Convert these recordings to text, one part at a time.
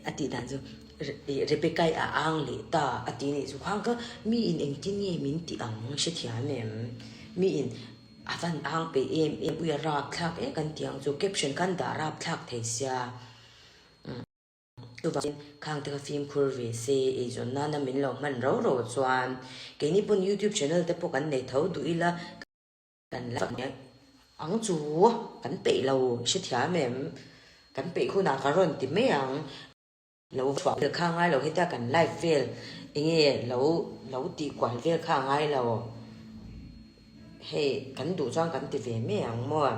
A tih dan chu Rebecca-i a ang leh ta a ti nih chu khang kha mi in engtin nge min tih ang hrethiam em? Mi in a van ang peih em em ui a rapthlak em kan tih ang chu caption khan dah rapthlak thei sia. Chuvangin khang te kha fimkhur ve se eizawn nana min lo hman ro ro chuan keini pawn youtube channel te pawh kan nei tho duh ila. Kan la ang chu kan peih lo hrethiam em? Kan peih hunah ka rawn ti mai ang. Lo chhuah vel kha ngai lo hetia kan live vel enge lo lo tih kual vel kha ngai lo. Hei kan duh chuan kan ti ve mai ang maw?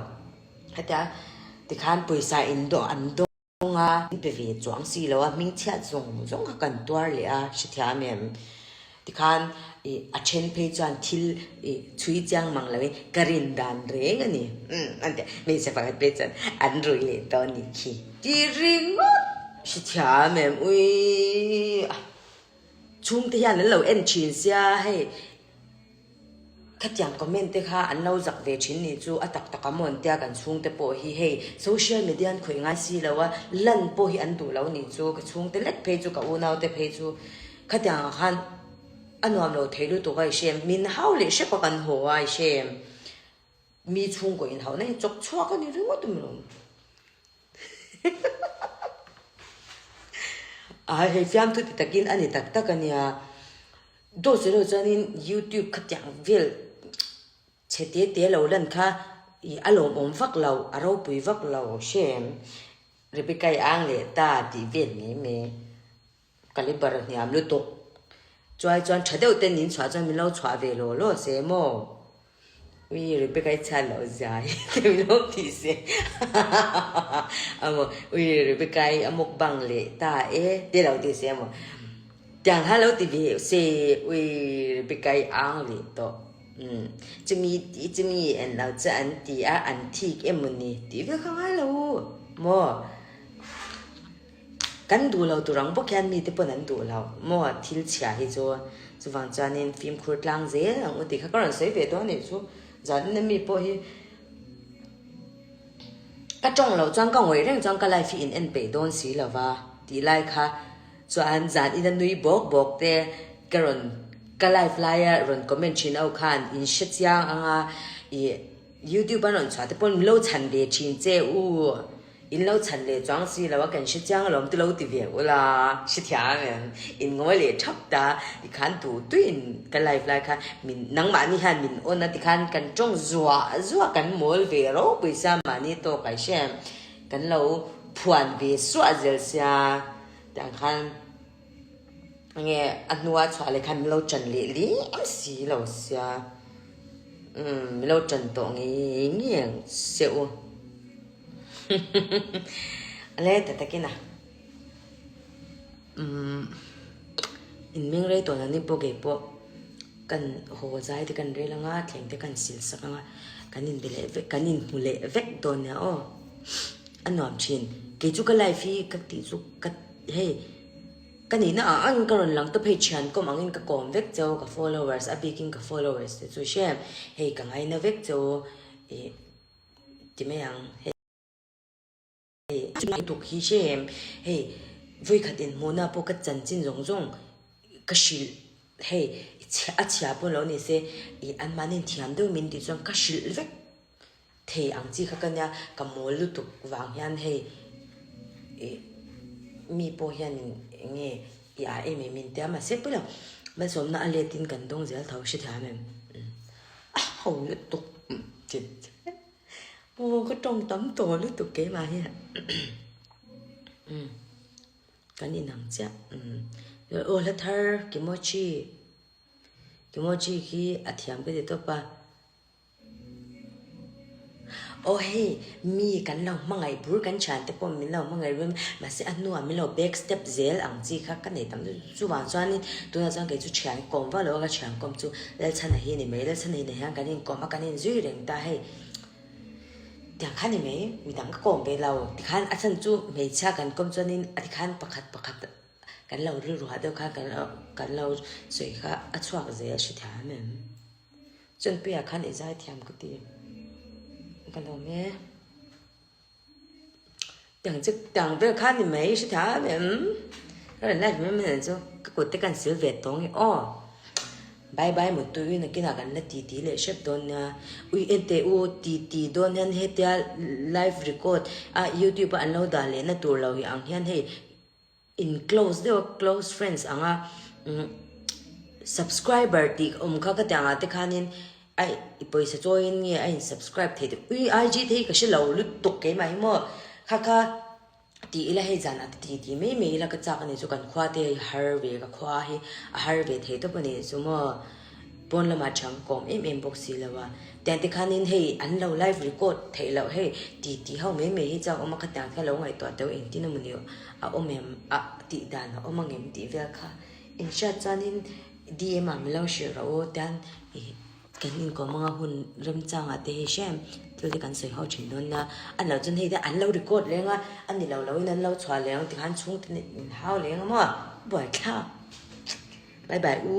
Hetia tikhan pawisa in dawh an dawh. Kawnga min pe ve chuang si lo a, hming chhiat zawng zawng kha kan tuar leh a, hrethiam em? Tikhan ih a then phei chuan thil ih chhui chiang mang loin ka rin dan reng a ni. Umm an ti a, hmeichhe pakhat phei chuan an rui leh dawn nih khi ti ringawt. Hrethiam em? Uii a chhungte hian an lo en thin sia hei. Khatiang comment te kha an lo zak ve thin nih chu a tak tak a maw an tia kan chhungte pawh hi hei social media an khawih ngai si lo a lan pawh hi an duh lo nih chu ka chhungte lek phei chu ka unau te phei chu khatiang ah khan a nuam lo thei lutuk a i hrem min hau leh hrep a kan haw a i hrem mi chhungkaw inhauhna hi chawk chhuak a ni ringawt a maw. A hei fiamthu ti takin a ni tak tak a nia. Dawt sawi loh chuanin youtube khatiang vel chhe te te lo lan kha ih a lawmawm vak lo, a ropui vak lo hrem. Rebecca i ang leh ta tih vel mai mai. Caliber a hniam lutuk. Chuai chuan tha deuh ten in chhuah chuan min lo chhuah ve law law se maw? Ui Rebecca i chhiat loh zia hi te min lo ti se amaw ui Rebecca i a mukbang leh ta e te lo ti se amaw tiang kha lo ti ve se ui Rebecca i ang leh tawh umm chumi tih chumi en lo chu an ti a an thik emaw ni tih vel kha ngai lo maw. Kan duh lo tur ang bawk hian mite pawn an duh lo maw thil chhia hi chu chuvang chuanin fimkhur tlang zel ang u tih kha ka rawn sawi ve dawn anih chu zanin ami pawh hi ka tawng loh chuan ka ngawih reng chuan ka life hi in en peih dawn si lo va tih lai kha chuan zanin a nui bawk bawk te ka rawn ka life laia rawn comment thin ho khan in hre chiang anga ih youtube an rawn chhuah te pawn min lo chhan ve thin che u. In lo chhan leh chuang si lo a, kan hre chiang alawm ti lo ti ve ula, hre thiam em? In ngawi leh thap ta, tikhan tu tuin ka live lai kha min nangmahni hian min on a tikhan kan tawng zuah zuah kan mawl ve ropui sia mahni tawk ai hre em? Kan lo phuan ve suah zel sia tiang khan enge a hnua chhuah leh khan min lo tan leh liam si lo sia umm min lo tan tawh ngei ngei ang che u. Ale ta takin a umm in meng rei tawh lo ni pawh kei pawh kan haw zai te kan rel anga thleng te kan sil sak anga kan inbe leh vek kan inhmu leh vek dawn nia aw a nuam thin kei chu ka life hi ka tih chu ka hei ka nihna ang angin ka rawn lang tawp hei thian kawm angin ka kawm vek cheu ka followers a bikin ka followers te chu hrem hei ka ngaina vek cheu ih. Ti mai ang hei lutuk hi hre em hei vawikhat inhmuhna pawh ka chanchin zawng zawng ka hrilh hei a chhia pawh lo ni se ih anmahni inthiam deuh min tih chuan ka hrilh vek thei ang chi kha ka nia ka mawl lutuk vang hian hei ih mi pawh hian eng nge i ah em em in tia mahse pawilo malsawmna a let in kan dawng zel tho hrethiam em. A ho lutuk aw ka tawng tam tawh lutuk keimah hi umm kan inang chiah umm aw hla thar kimochi kimochi khi a thiam ka ti tawp a. Aw hei, mi kan lo hmangaih bur kan thiante pawh min lo hmangaih run mahse a hnuah min lo back step zel ang chi kha ka nei tam lutuk chuvang chuanin tunah chuan kei chu thian kawm vak lo a ka thian kawm chu Lalchhana hi a ni mai Lalchhana hi nen hian kan inkawm a kan inzui reng ta hei tiang kha a ni mai midang ka kawm ve lo tikhan a chhan chu hmeichhia kan kawm chuanin a tikhan pakhat pakhat kan lo rilruah deuh khan kan lo sawi kha a chhuak zel hrethiam em. Chunpuia khan i zai thiam ka ti. Ka lawm e. Tiang chu tiang vel kha ni mai hre thiam em? Ka rawn live mai mai chu ka kut te kan sil ve tawng hi aw. Bye bye mutui nakinah kan la ti ti leh hrep dawn nia. Ui enteh u ti ti dawn hian hetia live record a youtube a an lo dah leh na tur lo hi ang hian hei in close deuh a close friends anga subscriber tih awm kha ka tiang ah te khanin a i pawisa chawiin nge a in subscribe thei tih ui IG te hi ka hre lo lutuk keimah hi maw kha kha ti ila hei zan ah te ti ti mai mai ila ka chak ani chu kan khua te hi har ve ka khua hi a har ve thei tawp ani chu maw pawn lamah chang kawm em em bawk si lo a tiang te khanin hei an lo live record theih loh hei ti ti ho mai mai hi chak awm a khatiang kha lo ngaihtuah teuh engtin emawni a awm em a tih dan a awm angem tih vel kha inhriat chuanin DM ah min lo hrilh rawh u tian ih kan inkawm anga hun remchangah te hei hrem thil te kan sawi ho thin dawn nia a lo chuan hei te an lo record leng a a ni lo lo in an lo chhuah leng ang tikhan chhungte nen in hau leng a maw buaithlak bye bye u.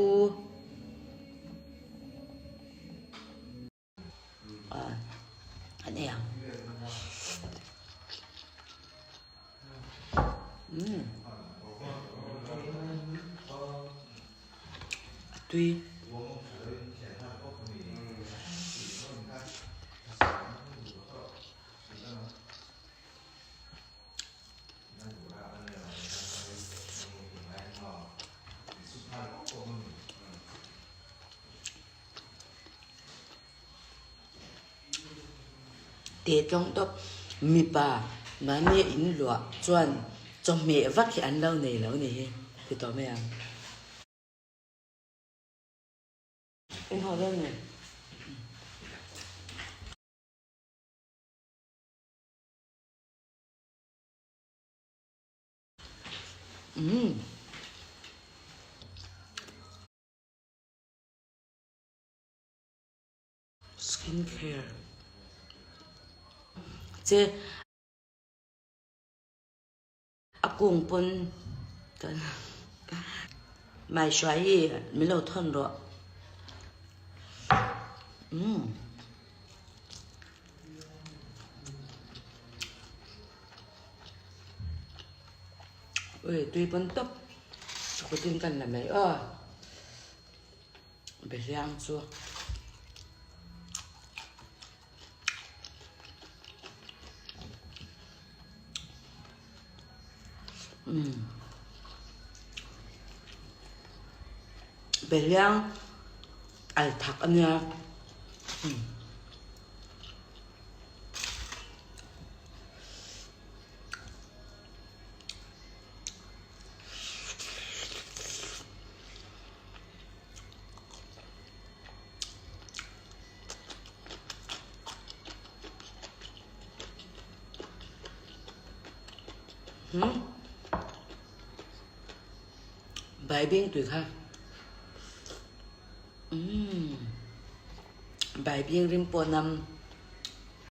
An ei ang. Umm. A tui. Teh tlawng tawp mipa mahni a in luah chuan chawhmeh vak hi an lo nei lo ni hi ti tawh mai ang. In haw dawn ni. Umm. Skin care che a kung pawn kan mai hruai hi min lo thawn rawh umm. Ui tui pawn tawp kutin kan la mai aw. Behliang chu umm Behliang al thak a nia umm. Hmm. Baibing tui kha. Umm. Baibing rim pawh nam.